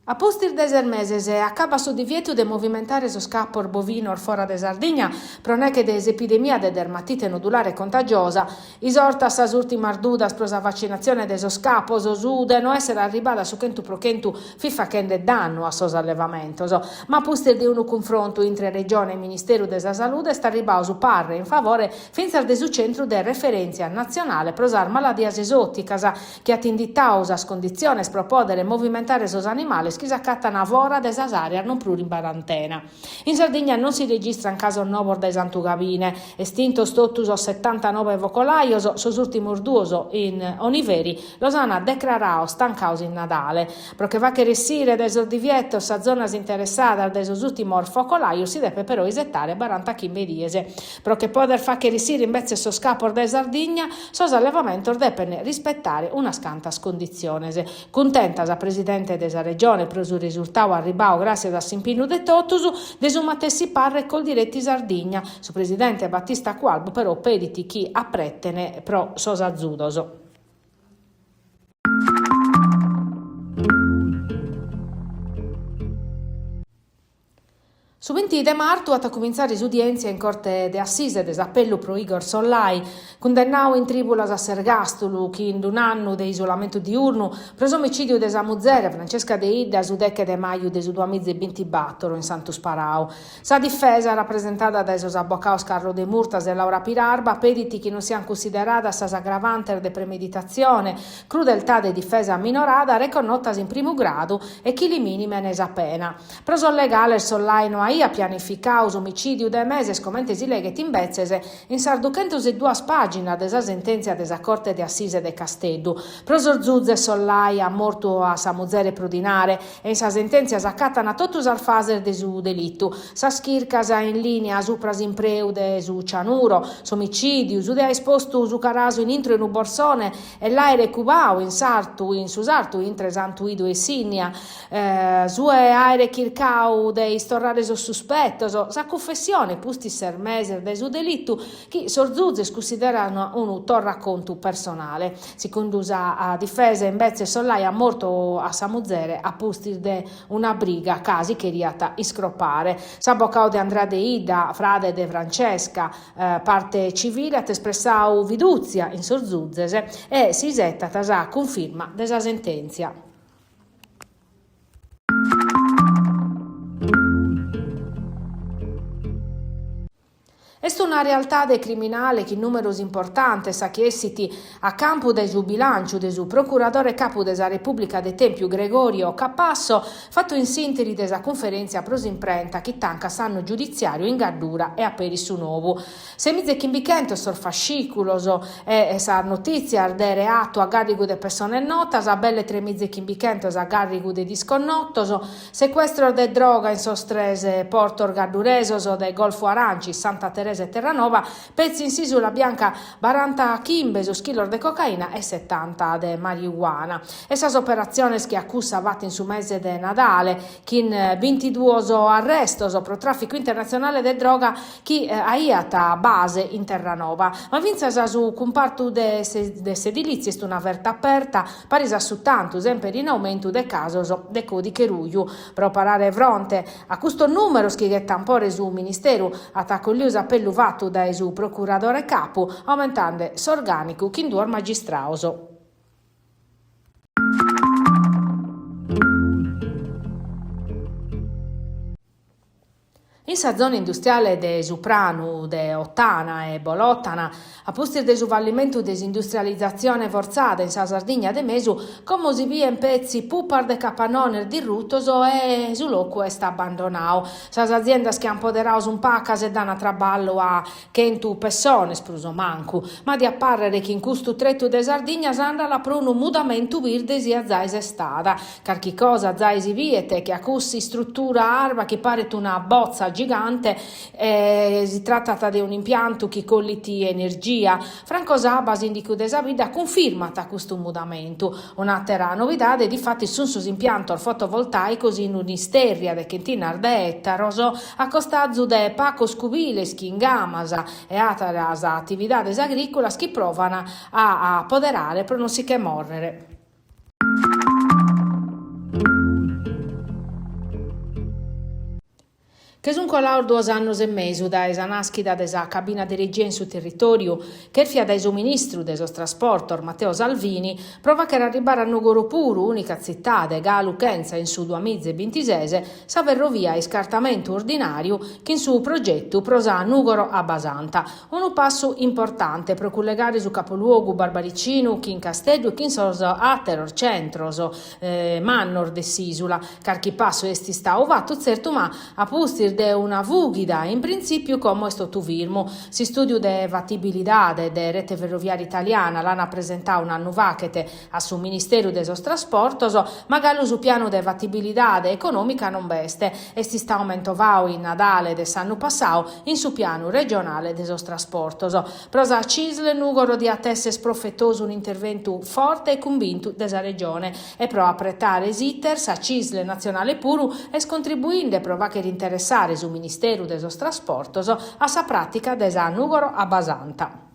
A pustis de ses meses acabat su divietu de movimentare sos capos bovinos fora de Sardigna pro neche de s'epidemia de dermatite nodulare contagiosa. Isortas sas ùrtimas dudas pro sa vacinatzione de sos capos, su de no èssere arribada a su chentu pro chentu fit faghende dannu a sos allevamentos. Ma a pustis de unu cunfrontu intre Regione e Ministeru de sa Salude est arribadu su parre in favore fintzas de su Centru de Referèntzia Natzionale pro sas Maladias Esòticas, chi at inditadu sas conditziones pro pòdere movimentare sos animales chi s'acatan fora de sas àreas non prus in barantena. In Sardigna non si registrant casos novos dae Santu Gabine. Estintos totu sos setantanoe focolajos, sos ùrtimos duos in Oniveri los ant decrarados tancados in Nadale. Pro che fàghere essire dae sos divietos sas zonas interessadas dae sos ùrtimos focolajos si depet però isetare barantachimbe dies. Pro che pòdere fàghere essire imbetzes sos capos dae Sardigna, sos allevamentos depent rispetare unas cantas conditziones. Cuntenta sa presidente de sa Regione pro su resurtadu arribadu gràssias a s'impinnu de totus, de su matessi parre Coldiretti Sardigna. Su presidente Battista Cualbu però pedit chi apreten pro sos azudos. Su binti de martu at a cumintzare s'udièntzia in Corte de Assise de s'apellu pro Igor Sollai, cundennadu in trìbulas a s'ergàstulu chin un'annu de isolamentu diurnu pro s'omicìdiu de sa muzere Francesca Deidda su deche de maju de su duamiza e bintibàtoro in Santu Sparau. Sa difesa, rapresentada dae sos abocados Carlo Demurtas e Laura Pirarba, pedit chi non siant cunsideradas sas agravantes de premeditatzione, crudeltade e difesa minorada reconnotas in primu gradu e chi li mìnimen sa pena. Pro sos legales Sollai no aiat pianificadu s'omicìdiu dae meses comente si leghet imbetzes in sas duchentos e duas pàginas de sa sentèntzia de sa Corte de Assise de Casteddu. Pro sos zuzes Sollai at mortu a sa muzere pro dinare e in sa sentèntzia s'acatan totu sas fases de su delitu, sas chircas in lìnia supra s'impreu de su cianuro, s'omicìdiu, su de aer postu su carasu in intro 'e unu borsone e l'àere cubadu in sartu in su sartu intre Santu 'Idu e Sinnia, Su 'e àere chircadu de istorrare sos suspetos, sa cufessione pustis ses meses dae su delitu, chi sos zuzes cussideran unu torracontu personale. Segundu sa difesa, imbetzes, Sollai at mortu a sa muzere a pustis de una briga ca si cheriat iscropare. S'abocadu de Andrea Deidda, frade de Francesca, parte civile, at espressadu fidùtzia in sos zuzes e si isetat sa cunfirma de sa sentèntzia. Est una realtade criminale chin nùmeros importantes sa chi essit a campu dae su bilànciu de su procuradore capu de sa Repùblica de Tèmpiu Gregorio Capasso, fatu in s'ìnteri de sa cunferèntzia pro s'imprenta chi tancat s'annu giuditziàriu in Gaddura e aperit su nou. Semiza e chimbichentos sos fascìculos e sas notìtzias de reatu a gàrrigu de pessones notas, belle tremiza e chimbichentos a gàrrigu de disconnotos, secuestros de droga in sos tres portos gadduresos de Golfu Aranci, Santa Teresa e Terranova, petzi in s'Ìsula Bianca barantachimbe sos chilos de cocaina e setanta de mariuana. E sas operatziones che a cussa fata in su mese de Nadale, chin bintiduos arrestos pro tràficu internatzionale de droga chi aiat base in Terranova. Ma fintzas su cumpartu de s'edilìtzia est una ferta aperta, paris a su tantu semper in aumentu de casos de còdighe ruju. Pro parare fronte a custos nùmeros chi ghetan pore su Ministeru at acolliu s'apellu fatu dae su procuradore capu aumentende s'orgànicu chin duos magistrados. In sa zona industriale de su Pranu de Ottana e Bolòtana, a pustis de su fallimentu de s'industrializatzione fortzada in sa Sardigna de mesu, como si bien petzi pupas de capanones dirrutos e su locu est abbandonadu. Sas aziendas chi an poderadu sun pacas e dan traballu a chentu pessones prus o mancu, ma diat pàrrere chi in custu tretu de Sardigna s'àndala pro unu mudamentu birde siat zai sestada. Carchi cosa zai si biet, che a cuss'istrutura arba chi paret una botza gigante, e si tratat de un'impiantu chi collit energia. Franco Saba, sìndicu de sa bidda, cunfirmat custu mudamentu. Un'àtera novidade, difatis, sunt sos impiantos fotovoltàicos in un'istèrria de chentinas de ètaros a costazu de pacos cubiles chin gamas e àteras atividades agrìculas chi provan a poderare pro non si che mòrrere. Che sunt colados duos annos e mesu dae sa nàschida de sa cabina de regia in su territòriu, chèrfia dae su ministru de sos Trasportos Matteo Salvini, pro fàghere arribbare a Nùgoro puru, ùnica tzitade galu chentza in su duamiza e bintises, sa ferrovia a iscartamentu ordinàriu chin su progetu pro sa Nùgoro-Abbasanta. Unu passu importante pro cullegare su capoluogu barbaricinu chin Casteddu e chin sos àteros centros mannos de s'ìsula. Carchi passu est istadu fatu tzertu ma, a pustis de una fughida in printzìpiu como est totu firmu. S'istùdiu de fatibilidade de Rete Ferroviaria Italiana l'ant presentadu un'annu faghet a su Ministeru de sos Trasportos, ma galu su pianu de fatibilidade econòmica non b'est. Est istadu mentovadu in Nadale de s'annu passadu in su pianu regionale de sos trasportos. Pro sa Cisl Nùgoro diat èssere profetosu un'interventu forte e cumbintu de sa Regione e pro apretare s'iter sa Cisl natzionale puru est contribuinde pro fàghere interessare su Ministeru de sos Trasportos a sa pràtica de sa Nùgoro-Abbasanta.